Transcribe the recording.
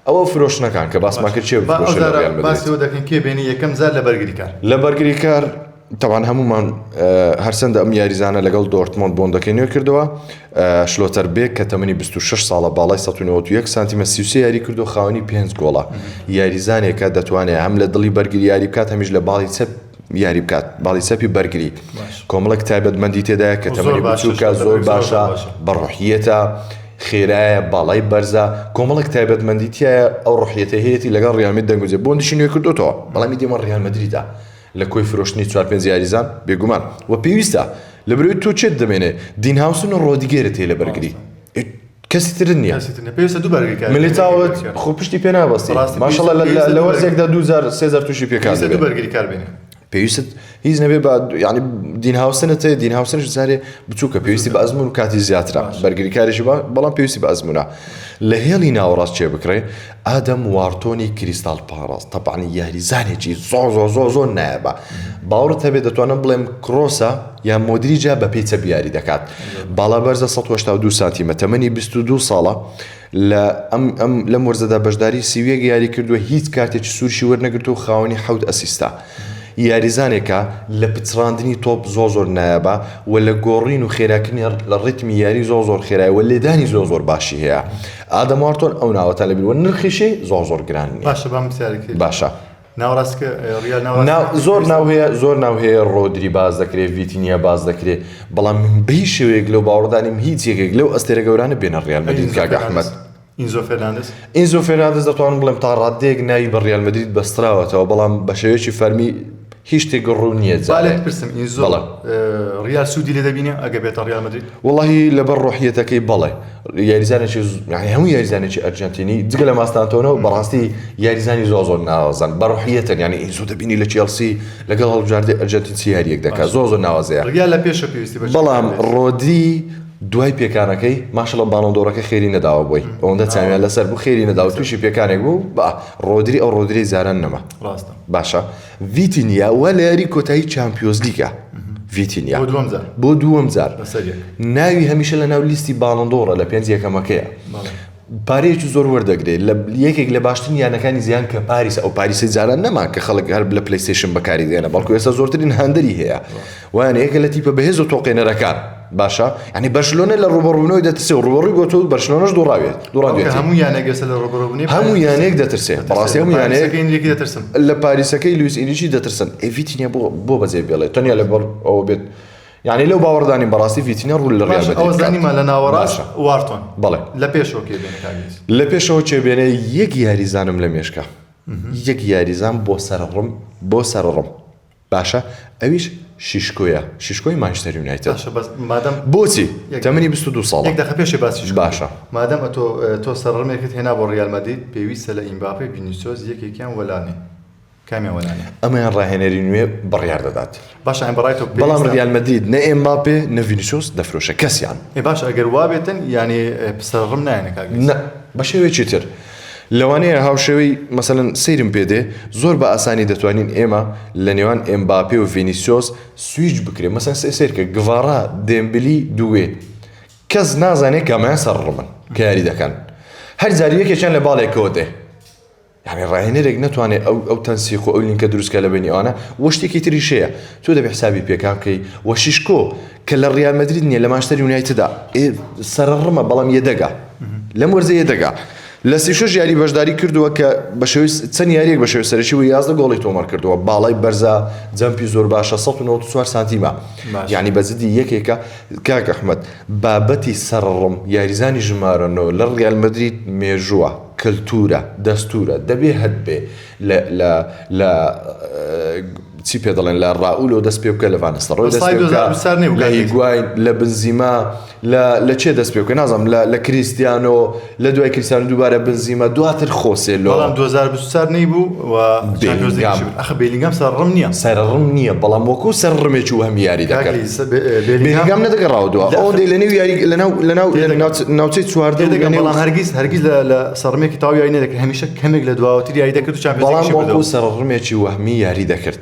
ئەوە فرۆشتنەکان کە باسمان کرد چێ با بفرۆشێ لە ئەوجارە ڕیال مەدرید. باسی ئەوە دەکەین کێ بێنی یەکەم جار لە بەرگریکار. لە بەرگریکار تەبعەن هەموومان هەرچەندە ئەم یاریزانە لەگەڵ دۆرتمۆند بۆندەکەی نوێ کردەوە شلۆتەر بێک کە تەمەنی 26 ساڵە باڵای 191 سانتیمە 33 یاری کردو خاوەنی پێنج گۆڵە یاریزانێکە دەتوانێت هەم لە دڵی بەرگری یاری بکات هەمیش لە باڵی چەپ یاری بکات باڵی چەپی بەرگری کۆمەڵێک تایبەتمەندی تێدایە کە تەمەنی بچووکە زۆر باشە بە ڕۆحیەتە خێرایە باڵای بەرزە کۆمەڵێک تایبەتمەندی تایە ئەو ڕۆحیەتە هەیەی لەگەڵ ڕیال مەدرید دەنگوزێ بۆندیشی نوێ کردوتەوە بەڵام ئیدی ئەمە ڕیال مەدریدە لە کۆی فرۆشتنی چوار پێنج یاریزان بێگومان و پێویستە لە برۆی تۆ چێت دەمێنێ دین هاوسن و ڕۆدیگێرت هەیە لە بەرگری کەسی ترت نییە کەسی تر نییە پێویستە دوو بەرگریکار ملیتاوت خۆ پشتی پێ نابەستی بەڕاستی ماشەڵڵا لە- پێویستە لە دوو وەرزێکدا دوو جار سێ جار تووشی پێکان پێویستە دەبێت دوو بەرگریکار بێنێ پێویستت هیچ نەبێ بە یعنی دین هاوسنت هەیە دین هاوسنش جارێ بچووکە پێویستی بە ئەزمون و کاتی زیاترە بەرگریکارێکی با بەڵام پێویستی بە ئەزمونە لە هێڵی ناوەڕاست چێ بکڕێ ئادەم وارتۆنی کریستاڵ پاڵاس تەبعەن یاریزانێکی زۆر زۆر زۆر زۆر نایابە باوەڕت هەبێ دەتوانم بڵێم کرۆسە یان مۆدریجە بە پێی چەپ یاری دەکات باڵا بەرزە 182 سانتیمە تەمەنی 22 ساڵە لە ئەم ئەم لەم وەرزەدا بەشداری 31 یاری کردووە هیچ کارتێکی سوورشی وەرنەگرتووە و خاوەنی حەوت ئەسیستە یاریزانێکە لە پچڕاندنی تۆپ زۆر زۆر نایابە و لە گۆڕین و خێراکردنی لە ڕیتمی یاری زۆر زۆر خێرایە و لێدانی زۆر زۆر باشی هەیە. ئادەم وارتۆن ئەو ناوەتان لەبیر وە نرخیشی زۆر زۆر گران نییە. باشە با من پرسیارێک تر باشە. ناوەڕاست کە ڕیال ناوەڕاست ناو زۆر ناو هەیە زۆر ناو هەیە ڕۆدری باس دەکرێ ڤیتینیا باس دەکرێ بەڵام من بە هیچ شێوەیەک لەو باوەڕدا نیم هیچ یەکێک لەو ئەستێرە گەورانە بێنە ڕیال مەدرید کاک ئەحمەد. ئینزۆ فێرناندز. ئینزۆ فێرناندز دەتوانم بڵێم تا ڕاددەیەک ناوی بە ڕیال مەدرید بەستراوەتەوە بەڵام بە شێوەیەکی فەرمی هیچ شتێک ڕوون نییە با جارێ لێت پرسم ئینزۆ بەڵێ. ڕیال سوودی لێ دەبینێ ئەگەر بێتە ڕیال مەدرید؟ وەڵاهی لەبەر ڕۆحیەتەکەی بەڵێ یاریزانێکی یعنی هەموو یاریزانێکی ئەرجەنتینی جگە لە ماستانتۆنۆ بەڕاستی یاریزانی زۆر زۆر ناوازەن بە ڕۆحیەتن یعنی ئینزۆ دەبینی لە چێڵسی لەگەڵ هەڵبژاردەی ئەرجەنتین چ یاریەک دەکات زۆر زۆر ناوازەیە ڕیال لە پێشە پێویستی بە چی بەڵام دەبێت؟ ڕۆدری دوای پێکانەکەی ماشەڵا باڵۆندۆرەکە خێری نەداوە بۆی ئەوەندە چاویان لەسەر بوو خێری نەداوە تووشی پێکانێک بوو بە ڕۆدری ئەو ڕۆدری جاران نەما ڕاستە باشە ڤیتینیا وا لە یاری کۆتایی چامپیۆزلیگە ڤیتینیا بۆ دووەم جار بۆ دووەم جار لەسەر یەک ناوی هەمیشە لە ناو لیستی باڵندۆڕە لە پێنج یەکەمەکەیە پارەیەکی زۆر وەردەگرێت لە یەکێک لە باشترین یانەکانی جیهان کە پاریس ئەو پاریسی جاران نەما کە خەڵک هەر لە پلەیستەیشن بەکاری دێنە بەڵکو ئێستا زۆرترین هاندەری هەیە وایان یەکە لە تیپە بەهێز و تۆقێنەرەکان باشە یعنی بەرشلۆنە لە ڕوبەڕوونەوەی دەترسێ و ڕوبەڕووی بۆ تۆ بەرشلۆنەش دوڕاوێت دوڕاوێت هەموو یانێک ئێستا لە ڕوبەڕوونی هەموو یانێک دەترسێ بەڕاستی هەموو یانێک ئینریکی دەترسن لە پاریسەکەی لویس ئینریکی دەترسن ئێ ڤیتینیا بۆ بۆ بەجێ بێڵێت تەنیا لەبەر ئەوە بێت یانی لەو باوەڕدا نیم بەڕاستی ڤیتینیا ڕوو لە ڕیال باشە ئەوە مەدرید بکات. زانیمان لە ناوەڕاست باشە. وارتۆن بەڵێ. لە پێشەوە کێ بێنێ کاک ئیز؟ لە پێشەوە کێ بێنێ یەک یاریزانم لە مێشکە یەک یاریزان بۆ سەرڕم بۆ سەرڕم باشە ئەویش شیشکۆیە شیشکۆی مانچستەر یونایتد باشە بەس مادەم بۆچی یەک- تەمەنی 22 ساڵە یەک دەقە پێشێ باسی شیشکۆ باشە. مادەم ئەتۆ تۆ سەرڕمێکت هێنا بۆ ڕیال مەدرید پێویستە لە ئیمباپێ ڤینیسیۆس یەکێکیان وەلانێ کامیان وەلانێ؟ ئەمەیان ڕاهێنەری نوێ بڕیار دەدات. باشە ئەم بەڕای تۆ بەڵام ریال مەدرید نە ئێمباپێ نە ڤینیسیۆس دەفرۆشێ کەسیان. ئێ باشە ئەگەر وابێتن یانی سەرڕم نایەنە کاک نا بە شێوەیەکی تر لەوانەیە هاوشێوەی مەسەلەن سەیرم پێ دێ زۆر بە ئاسانی دەتوانین ئێمە لە نێوان ئێمباپێ و ڤینیسیۆس سویچ بکرێ مەسەن سەیرکە گڤارا دێمبلی دوێ کەس نازانێ کامیان سەرڕمن کە یاری دەکەن هەر جار یەکێکیان لە باڵێکەوە دێ یانی ڕاهێنەرێک نەتوانێت ئەو ئەو تەنسیق و ئەو لینکە دروست کە لە بەینی ئەوانە وە شتێکی تریش هەیە تۆ دەبێ حسابی پێکان بکەی وە شیشکۆ کە لە ڕیال مەدرید نییە لە مانچستەر یونایتدا ئێ سەرڕمە بەڵام یەدەگە لەم وەرزە یەدەگە لە 36 یاری بەشداری کردووە کە بە شێوەی چەند یاریەک بە شێوەی سەرەکی و 11 گۆڵی تۆمار کردووە باڵای بەرزە جەمپی زۆر باشە 194 سانتیمە باشە. یعنی بە جدی یەکێکە کاک ئەحمەد بابەتی سەرڕم یاریزانی ژمارە نۆ لە ڕیال مەدرید مێژووە کەلتورە، دەستورە، دەبێ هەت بێ لە لە لە چی پێ دەڵێن لە ڕائولەوە دەست پێ بکە لە ڤانستەڕۆی دەست پێ بکە لە هیگواین لە بنزیما لە لە چێ دەست پێ بکە نازانم لە لە کریستیانۆ لە دوای کریستیانۆ دووبارە بنزیما دواتر خۆسێلۆ بەڵام 2024 نەیبوو و چامپیۆنز لیگیشی برد. ئەخە بێلینگام سەرڕم نییە سەرڕم نییە بەڵام وەکو سەرڕمێکی وەهمی یاری دەکرد بێلینگام نەدەگەڕاوە دوا ئەوەندەی لە نێو یاری لە ناو لە ناو ناوچەی 14 تێدەگەم بەڵام هەرگیز هەرگیز لە لە سەرڕمێکی تەواو یاری نەدەکرد هەمیشە کەمێک لە دواوەتر یاری دەکرد و چامپیۆنز بەڵام لیگیشی وەکو بردەوە سەرڕمێکی وەهمی یاری دەکرد.